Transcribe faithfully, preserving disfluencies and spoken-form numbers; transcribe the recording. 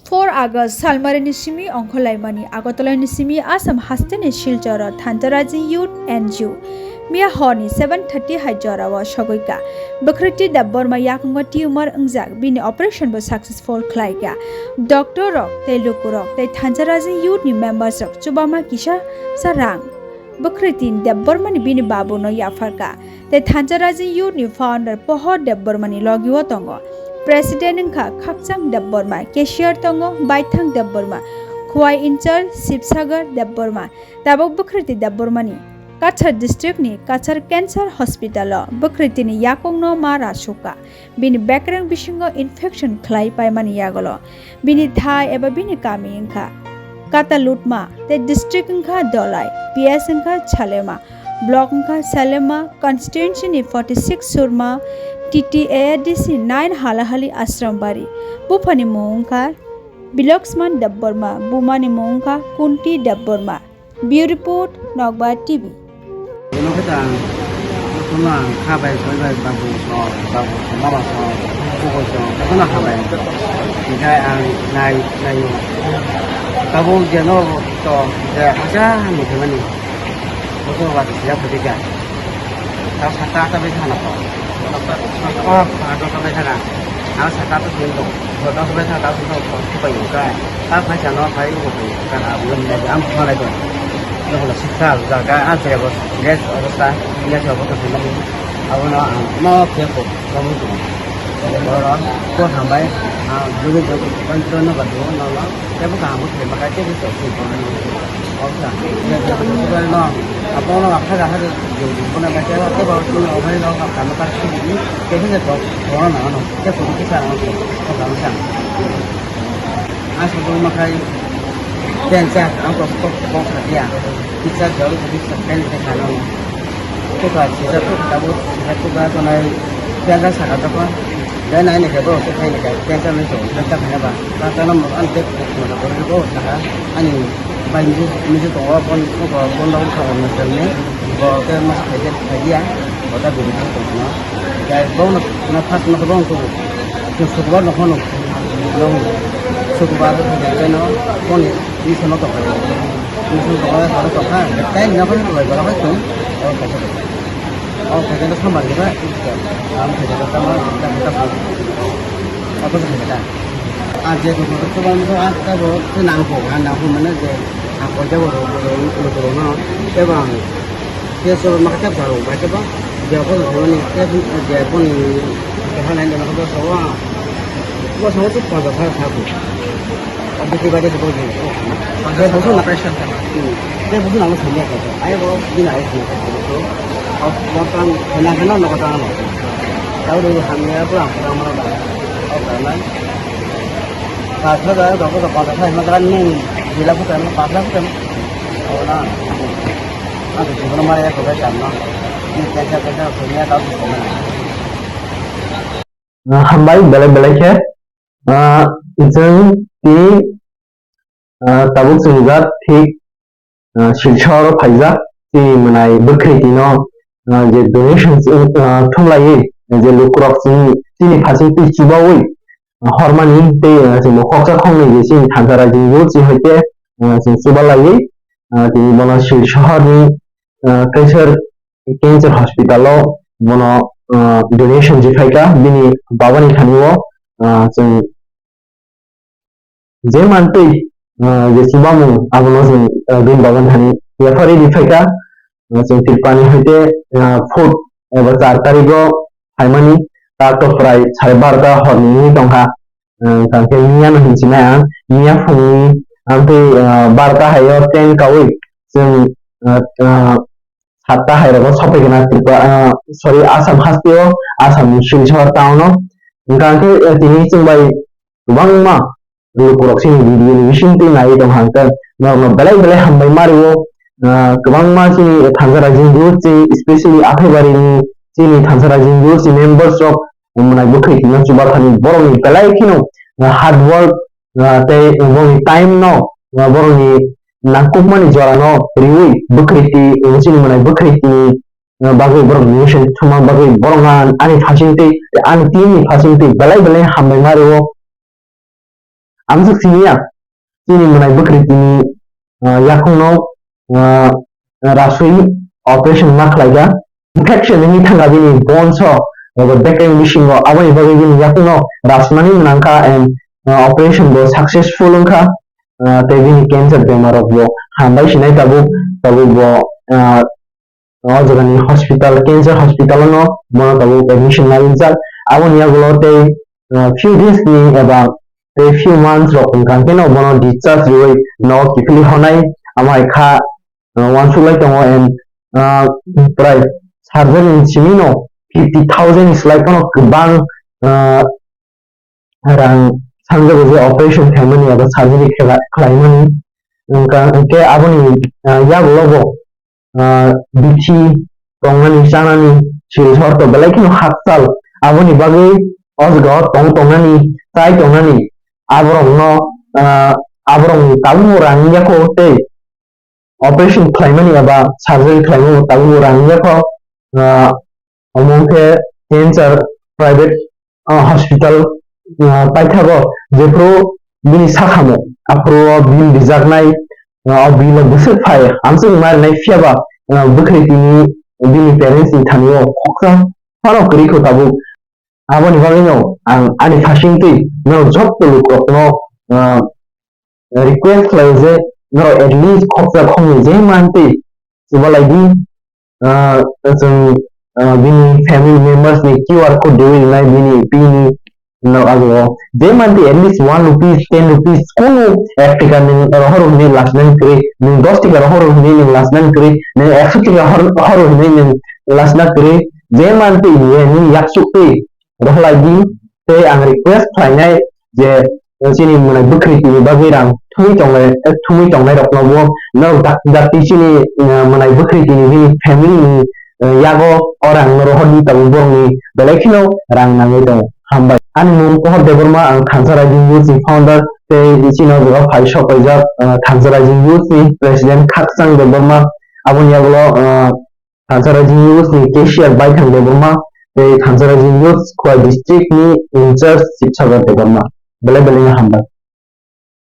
Four August salmarini simi ongkhorlaimani Agartala ni simi Assam hasteni Silcharo Thansa Rising Youth N G O miya horni seven thirty hai jorao sogwika. Bwkhriti Debbarma yakungo tumor wngjak, bini operation bo successful khlaika. Doctor rok tei lukurok tei Thansa Rising Youth ni members rok chubama kisa sa rang. Bwkhriti Debbarma ni bini babu no yapharka. Tei Thansa Rising Youth ni founder Pohor Debbarma ni logi o tongo. President wngkha Khakchang Debbarma, cashier tongo Baithang Debbarma, Khowai in-charge Sibsagar Debbarma. Tabuk Bwkhriti Debbarma ni Cachar district ni Cachar Cancer Hospital o bwkhriti ni yakung no ma rasukha. Bini bekreng bisingo infection khlai paimani yagulo bini thai eba bini kami wngkha Katalutma, tei district wngkha Dolai, P S wngkha Chalema, block wngkha Chalema, constituency ni forty six Surma, T T A D C nine Halahali Ashrambari. Buphani mung wngkha Biloksman Debbarma, bumani mung wngkha Kunti Debbarma. Bureau Report, Nokbar T V. Ino khe ta, jotono ang kha bai, soi bai, babu so, babu so, mama so, bugo so, jotono kha bai. Hinkhe ang nai, naio. Tabuk jeno to, je hacha hamni khaimani. Jotono ba siya phai kha. Tao sata ata bai thana ko. Oh, ah, doktor bai thana. Ang sata ata sini dong. Doktor bai thana, tao sini dong. Ko bai ka. Tao phai sa no, phai ko bai ka. Ang belum ni ang phai ko. Lo ko sikha jaga a se ko. Gas awastha, gas awastha sini. Abo no ang no ke ko. Kamu tu. Ko hambai. Ah, dulu dulu kan tu no ba tu no no. Tebo kaham bo khlai maka, tebo chok se tongnai. Obsa, ya, ya, ya, no. Abono apha ga ha de, de, de, bono ga tebo, tebo, tebo, obai no, ka, kano ka, tebo, tebo, tebo, tebo, no, no. Tebo, tebo, tebo, no, no. Tebo, tebo, tebo. Ang sa bo makai, ten sa, ang ko, ko, ko, ko, ya. Pizza, jol, pizza, ten, ten, no, no. Tebo, sisa, tebo, sisa, tebo, tonai, ten, sa, ka, tebo. Dai nai ni kebo se khai ni kai, ten sa ni so, ten sa khai ba. Ta ta no mo an te mo da ko ko ta ha. Ani bai mi mi to ko kon ko kon da ko na ni. Ko te ma khai de khai dia. Ko ta bi ko no. Dai bo no na pas no ko ko. Ko so ko no ko no. No. So ko ba ko de no. Ko ni ni so no to ko. Ni so ko ba ko ha. Dai na ko ko ba ko. O ka. O ka ke no sambar ke ba. Am khai ka ta ma ta ta. Apa sa ka ta. A je ko ko ko ba mo a ta bo se nang ko ha nang ko mane je a ko ja bo ro ro ro ro no. Te ba. Ke so ma ka ta ba ro ba ke ba. Je ko ko ni ke je ko ni. Ke ha nai na ko so wa. Ko so tu pa ga pha sa ko. Abdul Kibar itu boleh. Saya bosan nak. Operation kan? Hmm. Saya bosan nak semua kata. Ayo bawa sini ayo semua kata. So, mau mau tang, kena kena nak kata apa? Tahu dulu hamil apa? Kurang mana dah? Oh, karena. Pasal dah, dah, dah, pasal saya makan ni, gila bukan, pasal bukan. Oh, nah. Ada juga mana ya, kau dah sama. Ini kerja kerja, punya tahu semua. Ah, hambai belai belai khe, ah, chwng tini, ah, tabuk chwng jak thik, ah, Silchar o phaijak chini mwnai bwkhwrwi tino, ah, je donation, ah, thumlaiwi je lukurok chini, chini phasing twi chubaui, ah, hormani tei, ah, chwngno khoksa khoknwi je chini thansa raijini yo chi hoite, ah, chwng chubalaiwi, ah, tini bono Silchar ni, ah, kaisa cancer hospital o bono, ah, donation rwphaikha bini babani thani o, ah, chwng je mantwi, ah, je chubamung abono chwng, ah, bini babani thani yapharwi rwphaikha, ah, chwng Tripura ni hoite, ah, fourth eba char tarik o phaimani ta to prai sare barota horni wngwi tongkha. Ah, tangkhe miya no hinchinai ang, miya phungni, ang tei, ah, barota hai o train kaui chwng, ah, ah, satta hai rogo sophaikha na Tripura, ah, sorry, Assam hasteo, Assam ni Silchar town o. Hwnkha hwnkhe, eh, tini chwng bai kwbangma lukurok chini video ni bisingtwi naiwi tongkha hwnkhe norokno belai belai hambai ma rwo, ah, kwbangma chini thansa raijini youth chini, especially Aphaibarini chini thansa raijini youth chini members rok mwnai bwkhwrwi tino chubathani borokni belai kheno, ah, hard work, ah, tei borokni time no, ah, borokni nangkukmani jorano riwi bwkhwrwi twi, chini mwnai bwkhwrwi twi, ah, bagwi borok donation thumna bagwi borok ang ani phasing twi, ani team ni phasing twi belai belai hambai ma rwo. Amswk siniya, chini mwnai bwkritini, ah, yakungno, ah, raswi operation ma khlaijak. Infection wngwi thangkha bini bones o, abo bekreng bisingo, aboni bagwi bini yakungno rasmani mwnangkha and, ah, operation bo successful wngkha. Ah, tei bini cancer bemar rok bo hambai sinai tabuk, tabuk bo, ah, o jagani hospital, cancer hospital no bono tabuk admission nai rijak. Aboni yagulo tei, ah, few days ni eba tei few months rok wngkha khe no bono discharge riwi no kiphilwi honai, amo hai kha, ah, uansuk lai tongo and, ah, prai surgery ni simi no fifty thousand ni slai phano kwbang, ah, rang sanjago je operation khaimani eba surgery khe-, khlaimani. Wngkha, hwnkhe aboni, ah, yagulo bo, ah, bithi tongnani, chanani, sil sorto belai kheno hakchal. Aboni bagwi o jaga o tong tongnani, chai tongnani, aborokno, ah, aborokni tabukbo rang yakho tei operation khlaimani eba surgery khlaimani tabukbo rang yakho, ah, omo wngkhe cancer private, ah, hospital, ah, paithago jephru bini sakhamo aphuru o bill rijaknai, ah, o bill o bwswk phai amswk ma rinai phiyaba, ah, bwkhwrwi tini bini parents ni thani o khoksa phano kwrwi kho tabuk. Aboni bagwino ang ani phasing twi norok joto lukurokno, ah, request khlaio je norok at least khopsa khomni je mantwi chubalai di, ah, chwng, ah, bini family members ni Q R code dewi rinai bini pini no ago je mantwi at least one rupees, ten rupees, kunu ek taka nwng rohor hwnwi lasnani kwrwi, nwng dos taka rohor hwnwi nwng lasnani kwrwi, nwng ekso taka hor-, rohor hwnwi nwng lasna kwrwi, je mantwi nwng yaksuk twi rohlai di. Tei ang request khlainai je, eh, chini mwnai bwkhwrwitwini bagwi rang thumwi tongnai, eh, thumwi tongnairokno bo norok dak-, dakti chini, eh, mwnai bwkhwrwitwini bini family ni, eh, yago o rang no rohor di tabuk borokni belai kheno rang nangwi tongo. Hambai. Ani mung Pohor Debbarma, ang Thansa Rising Youth ni founder tei chini o jaga phai sok paijak, eh, Thansa Rising Youth ni president Khakchang Debbarma. Aboni yagulo, eh, Thansa Rising Youth ni cashier Baithang Debbarma tei Thansa Rising Youth Khowai district ni in-charge Sibsagar Debbarma. Belai belai no hambai.